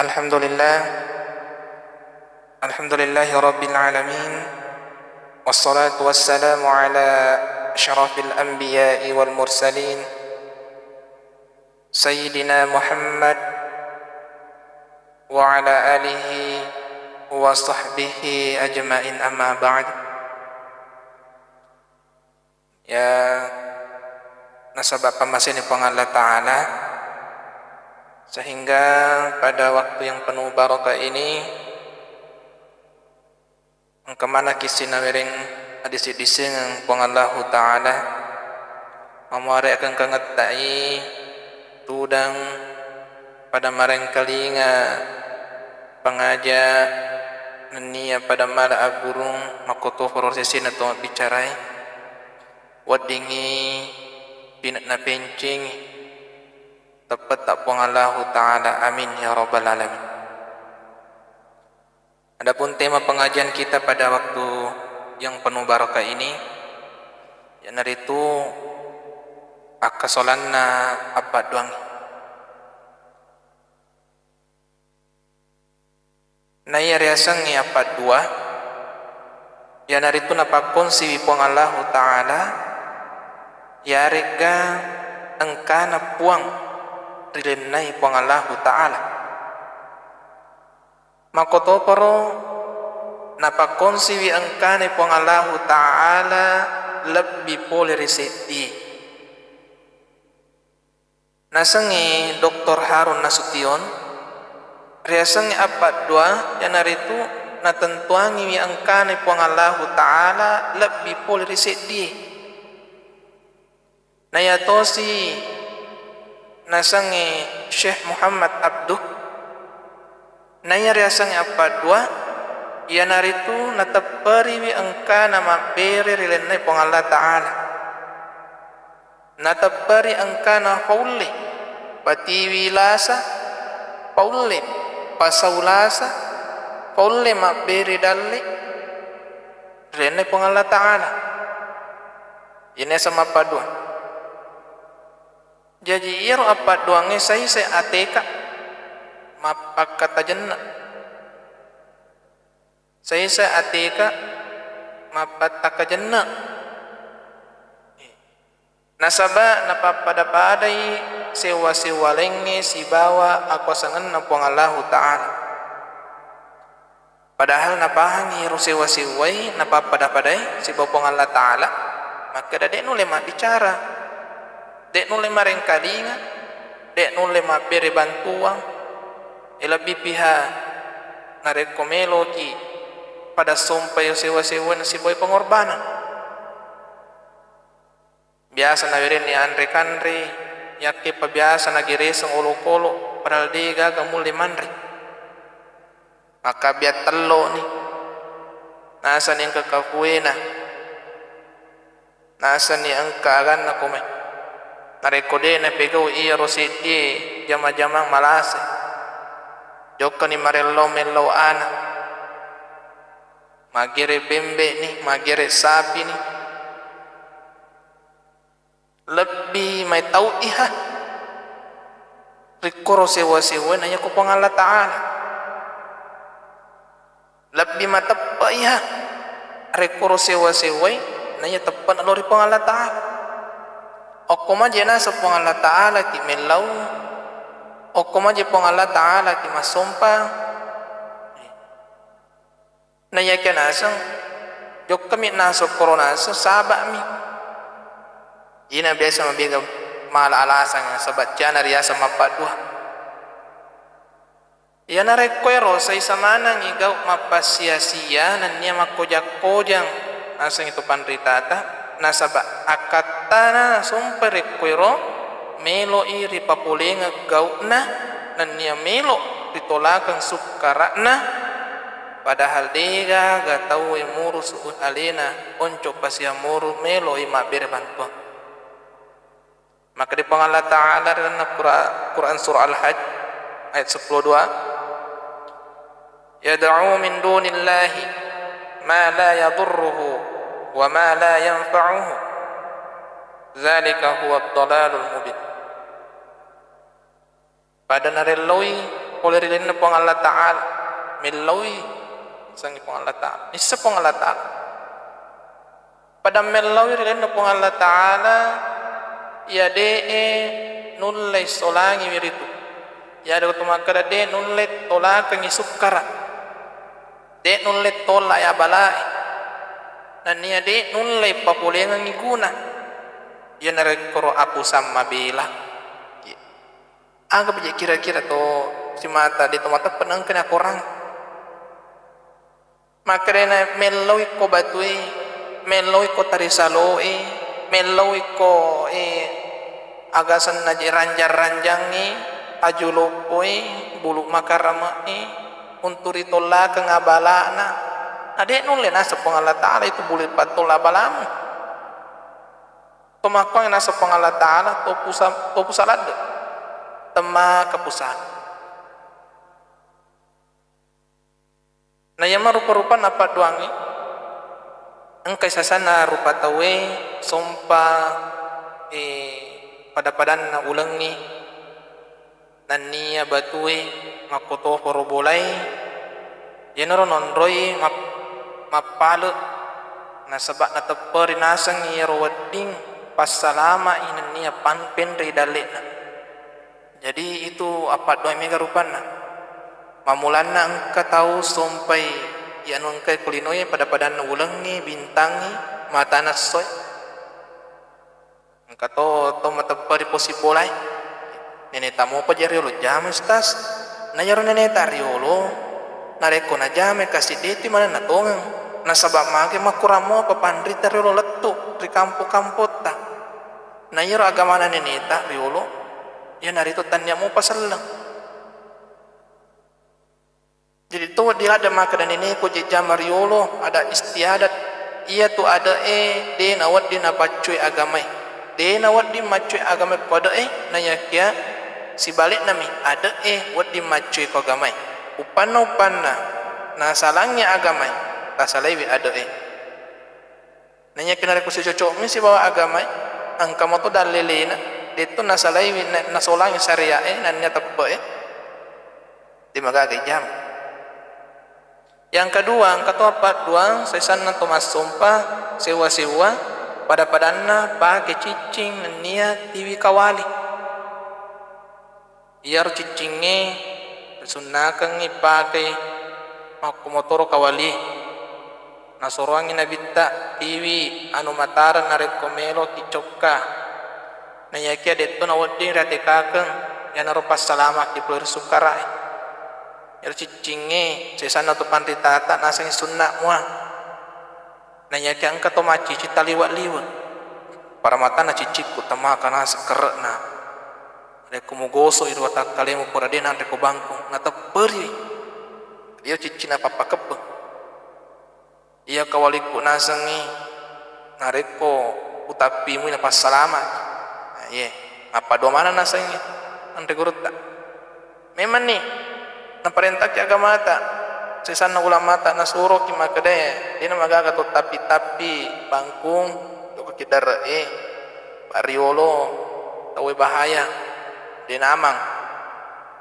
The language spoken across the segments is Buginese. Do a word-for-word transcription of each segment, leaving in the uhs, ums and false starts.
Alhamdulillah. Alhamdulillahi Rabbil Alamin. Wassalatu wassalamu ala asyrafil anbiya'i wal mursalin, Sayyidina Muhammad wa ala alihi wa sahbihi ajma'in, amma ba'd. Ya, nasaba pammaseni Puang Allah Ta'ala, sehingga pada waktu yang penuh barakah ini, engka manaki sinawereng adisi-disengeng Puang Allahu Ta'ala, mamuareakeng kangettai tudang pada marengkalinga pangaja nennia pada mala aggurung makkotoparo sesena to mabbicarai. Weddingngi pine'na pencingi, teppetta Puang Allahu Ta'ala. Amin ya rabbal alamin. Adapun tema pengajian kita pada waktu yang penuh barakah ini, iyanaritu akkasolanna appadduangnge. Naiya riasengnge appaddua, iyanaritu napakkonsiwi Puang Allahu Ta'ala, iyaregga engkana puang rilennai Puang Allahu Ta'ala. Makkotoparo napakkonsiwi engkana Puang Allahu Ta'ala lebbi pole ri seddie. Nasengngi Doktor Harun Nasution, riasengngi appaddua, iyanaritu natentuangiwi engkana Puang Allahu Ta'ala lebbi pole ri seddie. Naiyatosi nasengngi Syekh Muhammad Abduh, naiya riasengngi appaddua, iyanaritu natepperiwi engkana mabbere ri lennai Puang Allah Ta'ala. Natepperi engkana faulle patiwi lasa, faulle pasau lasa, faulle mabbere dalle ri lennai Puang Allah Ta'ala. Iyana yaseng mappaddua. Jaji, iyaro appadduangnge saisai ateka mappakkatajenna. Saisai ateka mappattakajenna. Nasaba napappada-padai sewwa-sewwa laingnge sibawa akuasangenna Puang Allahu Ta'ala. Padahal napahangi ro sewwa-sewwai napappada-padai sibawa Puang Allah Ta'ala, makkeda, de' nulle mabbicara, de' nulle marengkalinga, de' nulle mabbere bantuang, e, lebbi piha narekko meloki pada sompai sewwa-sewwai nasibawai pengorbanan. Biasa nawerenni anre kanre, yakkeppa biasa nagereseng olokolo, padahal de' gaga mulle manre. Makkabbiang tello'ni, nasani engka kafuena, nasani engka aganna komai. Narekko de' napegau iyaro seddie jama-jamang malase, jokkani marellau-mellau ana, maggere bembe'ni, maggere sapini. Lebbi maitau iha rikkoro sewwa-sewwai naiya ko Puang Allah Ta'ala. Lebbi mateppa iha rikkoro sewwa-sewwai naiya teppa nalo ri Puang Allah Ta'ala. Okko maje naseng Puang Allah Ta'ala ki mellau, okko maje Puang Allah Ta'ala ki massompa. Naiyakia naseng, jokkami naseng koro naseng, saba'mi. Ina biasa mabega mala alasang, nasaba ciana riaseng mappaddua. Iyana rekko ero saisa manengngi gau mappasia-sia nennia makkojang-kojang nasengngi tu panritata, nasaba akkattana sompa rekko ero melo'i ripapolengeng gau'na nennia melo ritolakeng sukkara'na, padahal de'gaga tauwe murusu alena onco pasiamuru melo'i mabbere bantuang. Makkeda Puang Allah Ta'ala ri dalam Qura-, Quran Surah Al-Hajj ayat seppulo dua, "Yad'u min dunillahi ma la yadurruhu wa ma la yanfa'uhu, dzalika huwad dhalalul mubin." Pada narelloi pole ri lainna Puang Allah Ta'ala, mellaui, sangi Puang Allah Ta'ala. Nisseng Puang Allah Ta'ala. Pada mellaui ri lainna Puang Allah Ta'ala, iya de'e nullei solangiwi ritu. Iya de' to makkeda de' nullei tolakengngi sukkara. De' nullei tollai abalae. Nenniya de' nullei papolengengngi guna. Iya narekkoro apusang mabela. Aga paja kira-kira to simata de' to mateppe' nengka nakorang. Makkedana, mellau ikko batue, mellau ikko tarisaloi, mellau ikko, eh, agasenna je ranjang-ranjangngi, aju loppoi, bulu makarame'i, untu ritollakeng abala'na. Na de' nulle naseng Puang Allah Ta'ala itu bulu ipattolla abalamu. To makkuangngi naseng Puang Allah Ta'ala, to pusa-, to pusa ladde'. Temmaka pusana. Na iya marupa-rupanna padduangnge, engkai sasanna rupa tauwe sompa, eh, pada-padanna ulengnge, nenniya batue makkotoparo bolae, iyanaro nonroi map-, mappale, nasaba natepperi naseng iyaro wedding passalama'i nenniya pan-, penrei dalle'na. Jadi, itu appadduang mega rupanna. Mammulanna engka tau sompai, iyanu engkai ko linoe pada-padanna ulengnge, bintangnge, matana essoe. Engka to, to mateppe ri posi bolae. Neneta mopa ja riolo jamai, Ustaz. Na iyaro neneta riolo, narekko najamai kasi de'tu manenna tongeng. Nasaba mage makkurang mopa panrita riolo lettu ri kampo-kampotta. Na iyaro agamana neneta riolo, iyanaritu tannia mopa selleng. Jadi, to wedding ladde makkeda neneku je jama riolo, ada istiadat. Iyatu ade'e de nawedding napaccue agamae. De nawedding maccue agamae ko ade'e, naiyakia sibaliknami ade'e wedding maccue ko agamae. Uppanna-uppanna nasalangngi agamae, tasalaiwi ade'e. Naiyakia narekko sicoco'mi sibawa agamae, engka moto dallelena, de'tu nasalaiwi na-, nasolangi syaria'e, nennia teppe'e, de magaga ijama. Yang kedua, engka to appadduang, saisanna to massompa, sewwa-sewwa, pada-padanna pake ciccing nennia tiwi kawali. Iyaro ciccingnge risunnakengngi pakei makkumotoro kawalie. Nasoroangngi Nabitta, tiwi anu matareng narekko meloki cokka. Naiyakia de'to nawedding riatekakeng, iyanaro passalamaki pole ri sukkara'e. Iyaro ciccingnge sesanna to panritata nasengngi sunna mua. Naiyakia engka to maccici taliwe-liwe. Paramatanna ciccikku temaka naseng kerre'na. Rekko mugosoi ri watakkalemu pura de nanre ko bangkung, natepperiwi. Iya ciccina pappakebbeng. Iya kawalikku nasengngi narekko utappimui napassalamaki. Nah, iye. Mappaddua maneng nasengngi anre gurutta. Memangni naparentaki agamata, sesanna ulamata nasuroki makkedae, dena magaga to tappi-tappi bangkung, jokaki dare'e, barriolo, tauwe bahaya, dena amang.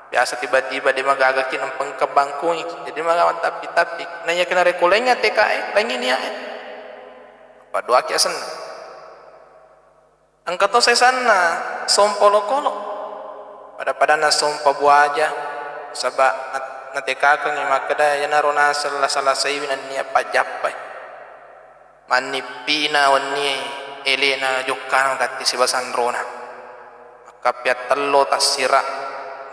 Biasa tiba-tiba de magagaki nampengka bangkungi, jadi magaga tappi-tappi. Naiyakia narekko laingngi atekae, laingngi niae, padduaki asenna. Engka to sesanna sompa olokolo. Pada-padanna sompa buaja, saba nat-, natekakengngi makkeda iyanaro naseng lasa-lasaiwi nennia pajjappai. Mannippina wennie elena jokkana gatti siba sanrona. Makkappiattello tassira,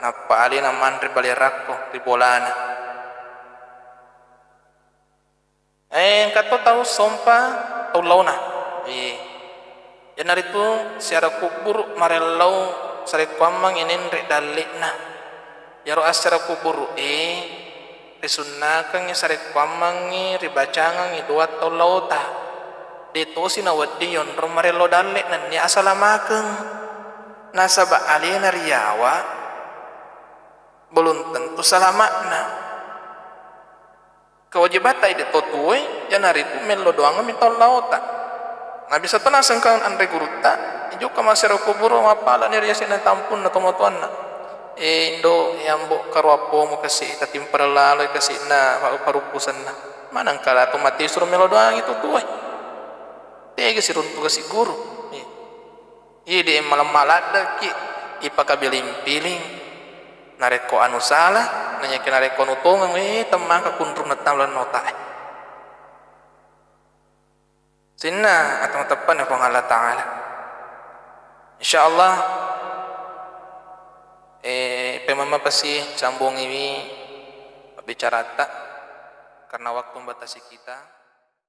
nappa alena manre bale rakko ri bolana. Eh, engka to tau sompa tau laona. Eh, iyanaritu siara kubburu marellau sarekkuammengngi nenre dalle'na. Iyaro assiara kubburu e risunnakengngi sarekkuammengngi ribacangengngi doa tau laota. De tosi nawedding yonrong marellau dalle nennia asalamakeng. Nasaba alena riyawa belum tentu salama'na. Kewajibatta idi to tuwoi, iyanaritu mello doangemmi tau laota. Nabisa to nasengkang anre gurutta, ijokka massero kuburu mappalani ri yasenna tampunna tomatoanna. E, indo, e, ambo, karo appomu kasi, tatimpereng laloi kasi na pa-, paruppusenna. Manengka la to mate suro melo doangi tu tuai. Tega siruntu kasi guru. E. Iya, de' malemma laddeki, ipakabiling-piling. Narekko anu sala, nanyaki narekko anu tongeng, e, temmaka kunrung nattama lennota. Sinna atau teppana Puang Allah Ta'ala. Insya Allah, e, pemamma pasi sambungiwi pabbicarata karena waktu membatasi kita.